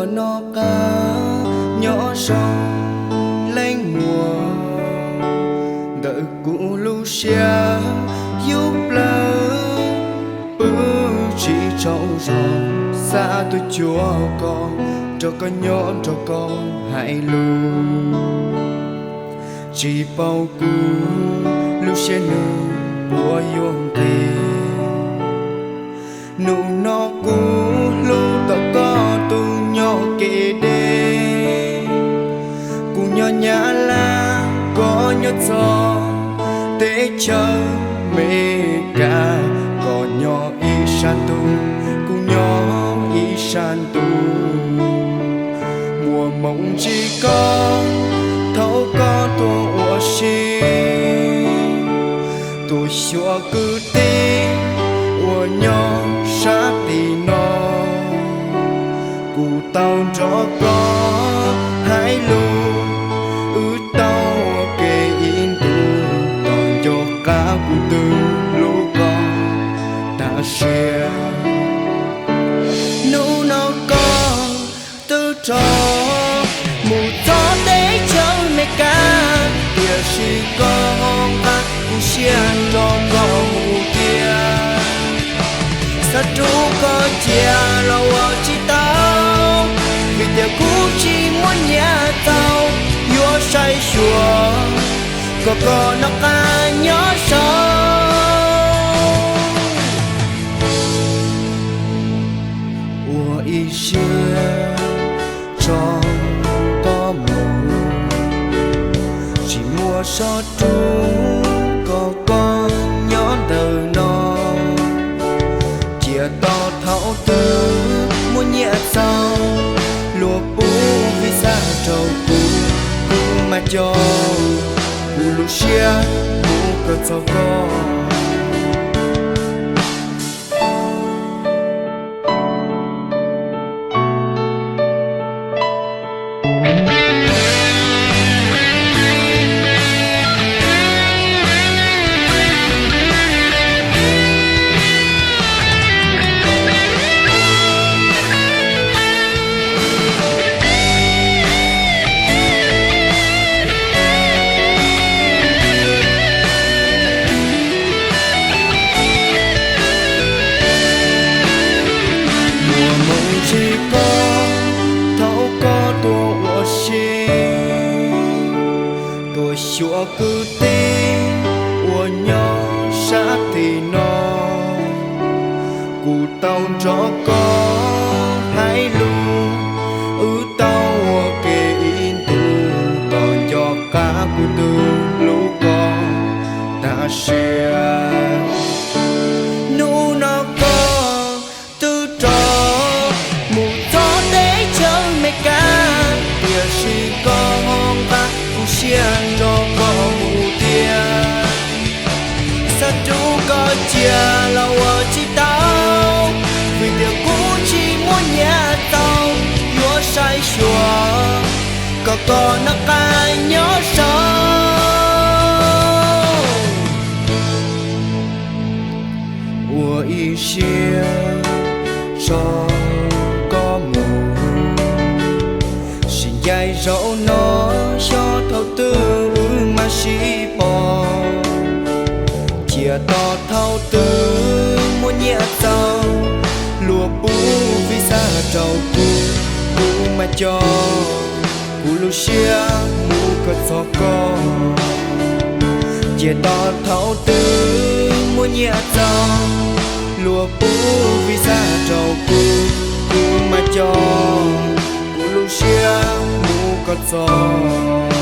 Noj qab nyob zoo leej muam, ntawm kuv lub siab yub plawg, pw tsis tsaug zog, xav tuaj cuag koj, nrog koj nyob nrog koj hais lus, tsis paub kuv lub siab nws puas yuav nqis. Hnub no kuv hlub tau koj tus nyob kev deb, kuv nyob Nyab Laj koj nyob txog teb chaws Mes Kas, koj nyob ib sab ntuj, kuv nyob ib sab ntuj. Muaj hmoo ntsib koj thaum koj tuaj ua si, tuaj xyuas kwv tij uas nyob sab tim no. Kuv tau nrog koj hais lus, wb tau ua ke ib ntus, tos nco qab kuv twb hlub koj tas siab. Hnub no koj twb rov mus txog teb chaws Mes Kas, tiam sis koj ho nqa kuv siab nrog koj mus tiag. Xav rub koj cia los ua tsis tau, vim tias kuv tsis muaj nyiaj txaus yuav saib xyuas kom koj noj qab nyob zoo. Ua ib siab tso koj mus, tsis muaj zog rub kom koj nyob ntawm no. Cia tos thaum twg muaj nyiaj txaus, luag pub visa rau kuv, kuv mam coj kuv lub siab mus kawm txog koj. Muaj hmoo ntsib koj thaum koj tuaj ua si, tuaj xyuas kwv tij uas nyob sab tim no. Kuv tau nrog koj hais lus, wb tau ua ke ib ntus, tos nco qab kuv twb hlub koj tas siab. Hnub no koj twb rov mus txog teb chaws Mes Kas, tiam sis koj ho nqa kuv siab nrog koj mus tiag. Xav rub koj cia los ua tsis tau, vim tias kuv tsis muaj nyiaj txaus yuav saib xyuas kom koj noj qab nyob zoo. Ua ib siab tso koj mus, sib ncaim zaum no xyov thaum twg wb mam sib pom. Cia tos thaum twg muaj nyiaj txaus, luag pub visa rau kuv, kuv mam coj kuv lub siab mus kawm txog koj. Cia tos thaum twg muaj nyiaj txaus, luag pub visa rau kuv, kuv mam coj kuv lub siab mus kawm txog.